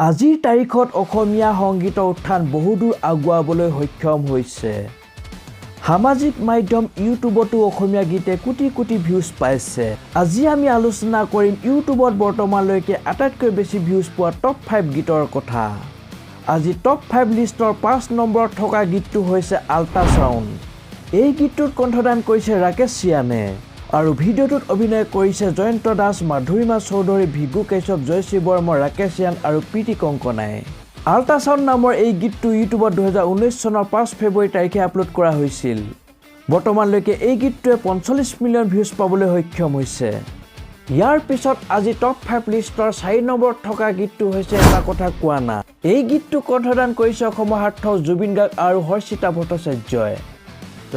আজিৰ তাৰিখত অসমীয়া সংগীতৰ উত্থান বহুদূৰ আগুৱাবলৈ সক্ষম হৈছে। সামাজিক মাধ্যম ইউটিউবতো অসমীয়া গীতে কোটি কোটি ভিউজ পাইছে। আজি আমি আলোচনা কৰিম ইউটিউবত বৰ্তমানলৈকে আটাইতকৈ বেছি ভিউজ পোৱা টপ 5 গীতৰ কথা। আজি টপ 5 লিষ্টৰ 5 নম্বৰত থকা গীতটো হৈছে আল্ট্ৰাচাউণ্ড। এই গীতটোত কণ্ঠদান কৰিছে ৰাকেশ চিয়ানে আৰু ভিডিঅ'টোত অভিনয় কৰিছে জয়ন্ত দাস, মাধুৰিমা চৌধুৰী, ভৃগু কাশ্যপ, জয়শ্ৰী বৰ্মন, ৰাকেশ চিয়ান আৰু প্ৰীতি কংকনাই। আল্ট্ৰাচাউণ্ড নামৰ এই গীতটো ইউটিউবত 2019 চনৰ 5 ফেব্ৰুৱাৰী তাৰিখে আপলোড কৰা হৈছিল। বৰ্তমানলৈকে এই গীতটোৱে 45 মিলিয়ন ভিউজ পাবলৈ সক্ষম হৈছে। ইয়াৰ পিছত আজি টপ 5 লিষ্টৰ 4 নম্বৰত থকা গীতটো হৈছে এটা কথা কোৱা না। এই গীতটো কণ্ঠদান কৰিছে অসমৰ হাৰ্টথ্ৰব জুবিন গাৰ্গ আৰু হৰ্ষিতা ভট্টাচাৰ্যই।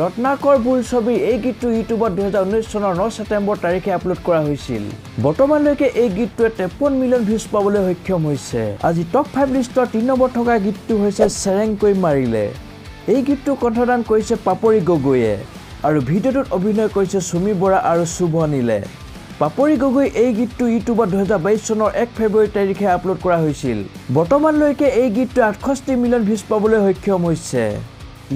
ৰত্নাকৰ বোলছবিৰ এই গীতটো ইউটিউবত 2019 চনৰ 9 ছেপ্টেম্বৰ তাৰিখে আপলোড কৰা হৈছিল। বৰ্তমানলৈকে এই গীতটোৱে 53 মিলিয়ন ভিউজ পাবলৈ সক্ষম হৈছে। আজি টপ 5 লিষ্টৰ 3 নম্বৰত থকা গীতটো হৈছে চেৰেংকৈ মাৰিলে। এই গীতটো কণ্ঠদান কৰিছে পাপৰি গগৈয়ে আৰু ভিডিঅ'টোত অভিনয় কৰিছে চুমি বৰা আৰু শুভ নীলে। পাপৰি গগৈ এই গীতটো ইউটিউবত 2022 চনৰ 1 ফেব্ৰুৱাৰী তাৰিখে আপলোড কৰা হৈছিল। বৰ্তমানলৈকে এই গীতটোৱে 68 মিলিয়ন ভিউজ পাবলৈ সক্ষম হৈছে।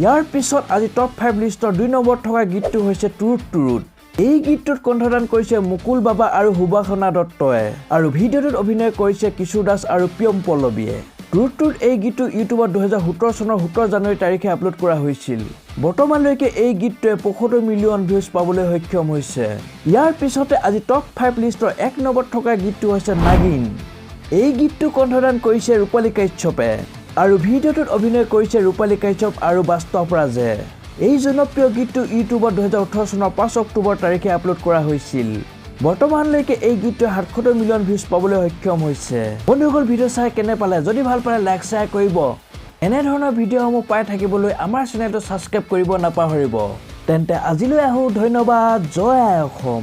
ইয়াৰ পিছত আজি টপ 5 লিষ্টৰ 2 নম্বৰত থকা গীতটো হৈছে টুৰুত টুৰুত। এই গীতটোত কণ্ঠদান কৰিছে মুকুল বাবা আৰু সুবাসনা দত্তই আৰু ভিডিঅ'টোত অভিনয় কৰিছে কিশোৰ দাস আৰু প্ৰিয়ম পল্লৱীয়ে। টুৰুত টুৰুত এই গীতটো ইউটিউবত 2017 চনৰ 17 জানুৱাৰী তাৰিখে আপলোড কৰা হৈছিল। বৰ্তমানলৈকে এই গীতটোৱে 75 মিলিয়ন ভিউজ পাবলৈ সক্ষম হৈছে। ইয়াৰ পিছতে আজি টপ 5 লিষ্টৰ 1 নম্বৰত থকা গীতটো হৈছে নাগিন। এই গীতটো কণ্ঠদান কৰিছে ৰূপালী কাশ্যপে আৰু ভিডিঅ'টোত অভিনয় কৰিছে ৰূপালী কাশ্যপ আৰু বাস্তৱ ৰাজে। এই জনপ্ৰিয় গীতটো ইউটিউবত 2018 চনৰ 5 অক্টোবৰ তাৰিখে আপলোড কৰা হৈছিল। বৰ্তমানলৈকে এই গীতটোৱে 77 মিলিয়ন ভিউজ পাবলৈ সক্ষম হৈছে। বন্ধুসকল, ভিডিঅ' চাই কেনে পালে? যদি ভাল পালে লাইক, শ্বেয়াৰ কৰিব। এনেধৰণৰ ভিডিঅ'সমূহ পাই থাকিবলৈ আমাৰ চেনেলটো ছাবস্ক্ৰাইব কৰিব নাপাহৰিব। তেন্তে আজিলৈ আহোঁ, ধন্যবাদ। জয় আই অসম।